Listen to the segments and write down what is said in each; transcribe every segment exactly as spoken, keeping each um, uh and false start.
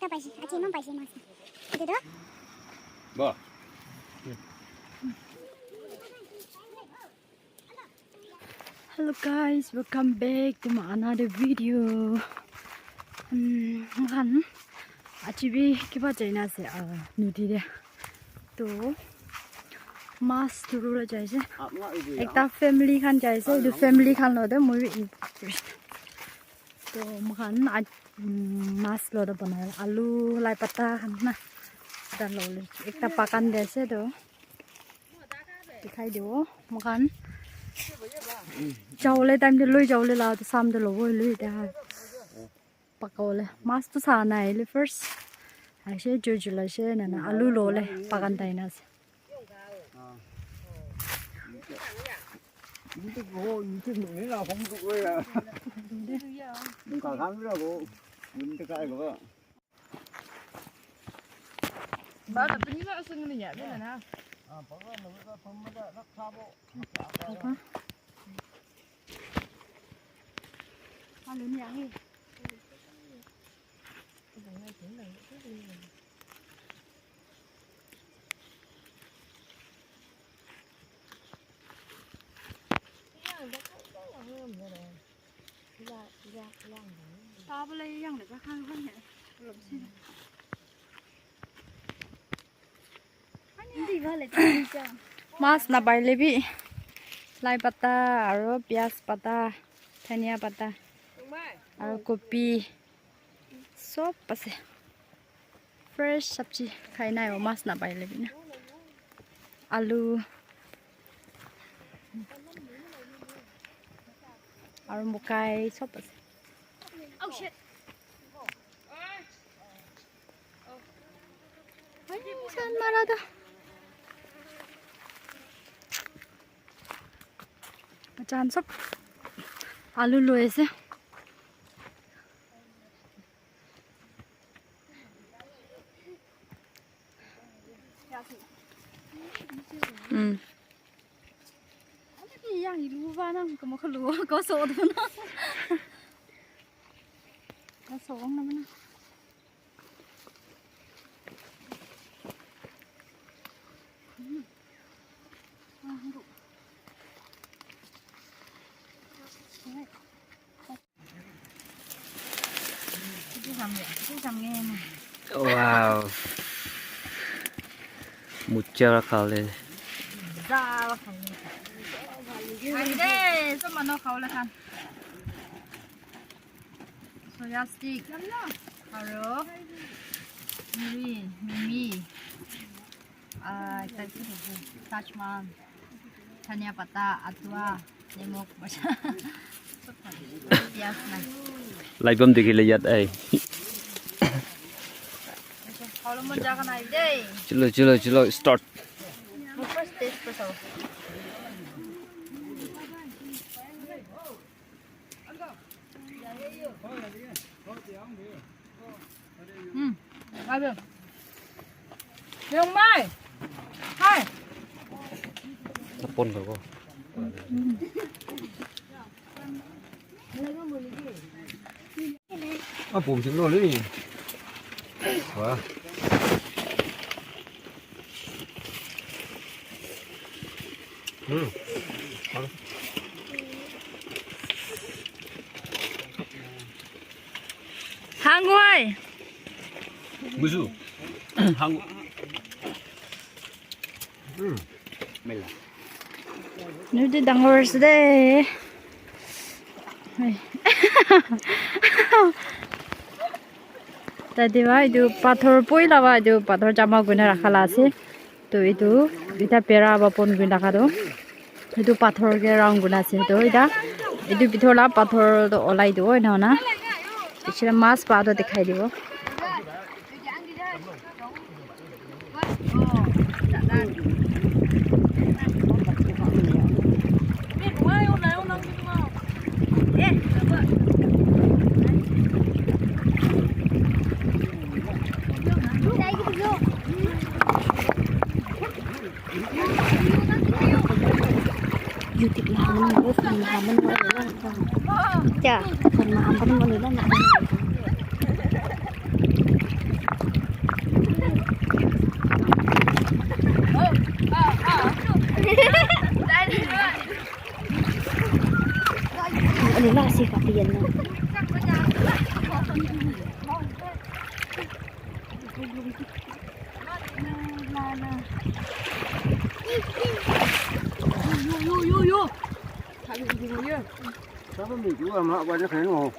Paise, achi eman paise mas. Etu toh? Ba. Hello guys, welcome back to my another video. Um, moikhan achi bi kiba jaina ase, ah, nodi te. To mas dhuribole jai ase. Ekta family khan jai ase, etu family khan logote moi bi. To moikhan aj-, um, mas logote banai alu, lai pata khan na. Ekta lobole, ekta bagan te ase to. Dikhai dibo moikhan. Jabole time te loi jabole la to sam te lobo hoile etiya. Pakabole. Mas to sa nai hoile first. Aise joi julai se nana alu lobole bagan te aina ase. Mas napaile bi lai pata aro pyas pata, dhania pata aro kopi sob ase. Fresh sabji khai nai o, mas napaile bi na. Alu aro mokai sob ase. Ai, san mara da. Machan sob alu loi ase. Mm. Yang ilu ba nang kamo kalu ko so do na. Ka so na na. Wow. Mucha khale. Ande, so mano khawle khan. Soya stick. Aro. Miri, mimi. Ah, ekta ki hobo? Tajman, dhania pata, atua, nimok, pyas na. Laibam dekhile yat ai. Khabole mon jaga nai de. Chalo, chalo, chalo, start. First taste ko sabo. Hmm. Ayo. Yung mai. Hai. Tapon ka ko. Ah, pum sing lo ni. Wah. Hmm. Hangwai. Busu. Hang. Hmm. Mela. Nodi dangor ase de. Hai. Tate ba etu pathor poila ba etu pathor jama kurina rakha la ase. To etu eta bera ba pon kurina rakha toh etu pathor ke round kurina ase. To eta etu bithor la pathor toh olai dibo ena hoina. Piche te mas pa toh dikhai dibo. Nila si kati yan na. Yo, yo, yo, yo. Saba mi ju ama wa na kan no.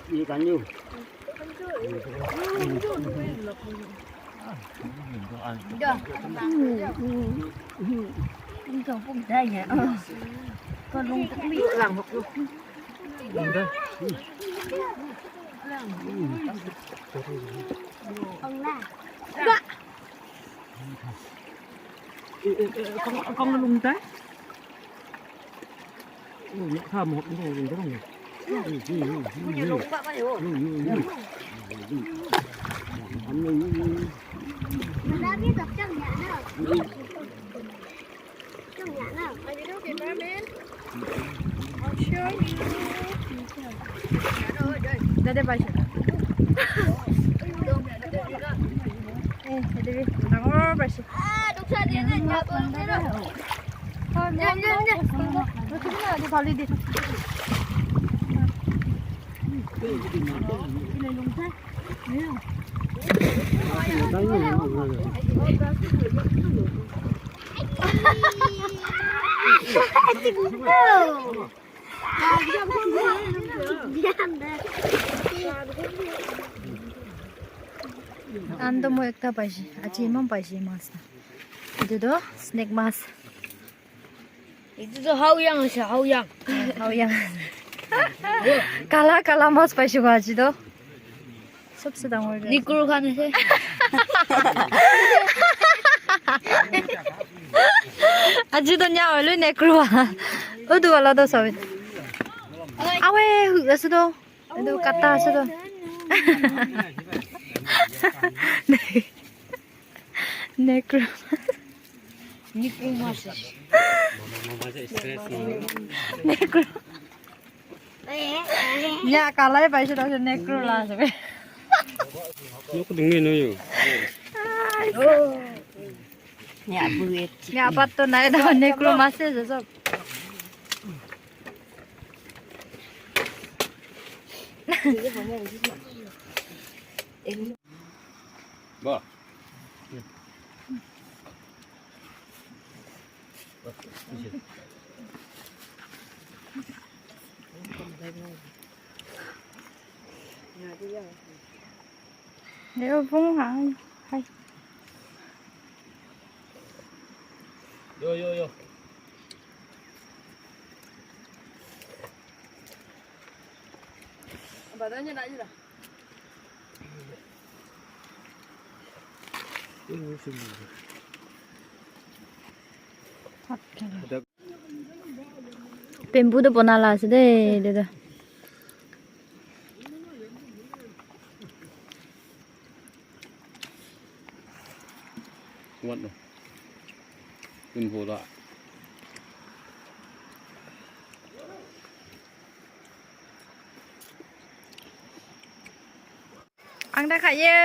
Ni kan yo. Dade pai. Eh, dade bi dangor paise. Ando mo ekta paise, aji eman paise mas. Etu toh snake mas. Etu toh haoyang ase, haoyang. Haoyang. Kala, kala mas paise ko aji toh. Sabse dangor. Nikru khan ase. Aji toh nya hoile nikru. Utu wala toh sabi. Awe, ase toh. Etu kata ase toh. Nikru. Nikru mas ase. Nikru. Ya, kalai paise toh nikru la ase. Yok ding no yo. Ya, buet. Ya, pat toh nai toh nikru mas ase sob. Ba. Yo, pung hai. Hai. Yo, yo, yo. Badannya nak je lah. Bamboo toh bona la ase de, etu toh. What no? Bamboo la. Angda khaye.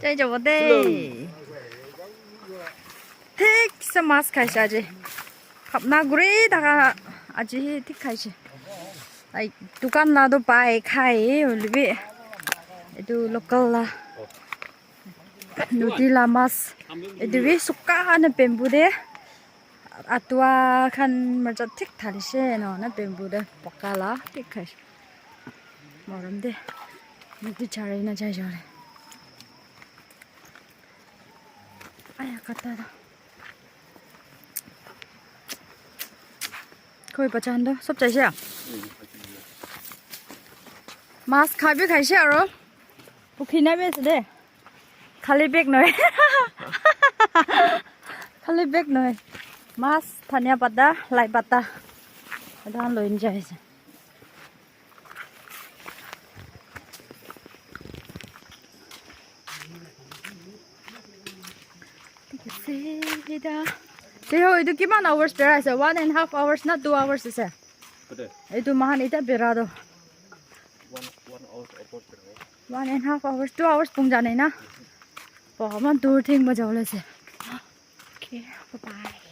Chai jabo de. Thik se mas khaise aji. Bhabna kuri thaka aji hi thik khaise. Ai, dukan la toh pai khai, hoilebi etu local la. Nodi la mas. Etu bi sukha na bamboo de. Atua khan majot thik thalise, ena hoina bamboo de paka la thik khai. Morom de. Nodi chari na jai jare. Aya, kata da. Koi pachan do, sob chaise? Mas kha bi khaise aro. Pukhi na bi ase de. Khali bag nohoi. Khali bag nohoi. Mas, dhania pata, lai pata. Etu khan loi na jai ase. Thik ase, eta. Te ho, etu kiman hours bera ase? One and half hours na two hours ase? Kote? Etu moikhan eta bera toh. One, one hours above bera. One and half hours, two hours pung jane na. Oh, eman dur thik moi jabo le ase. Okay, bye bye.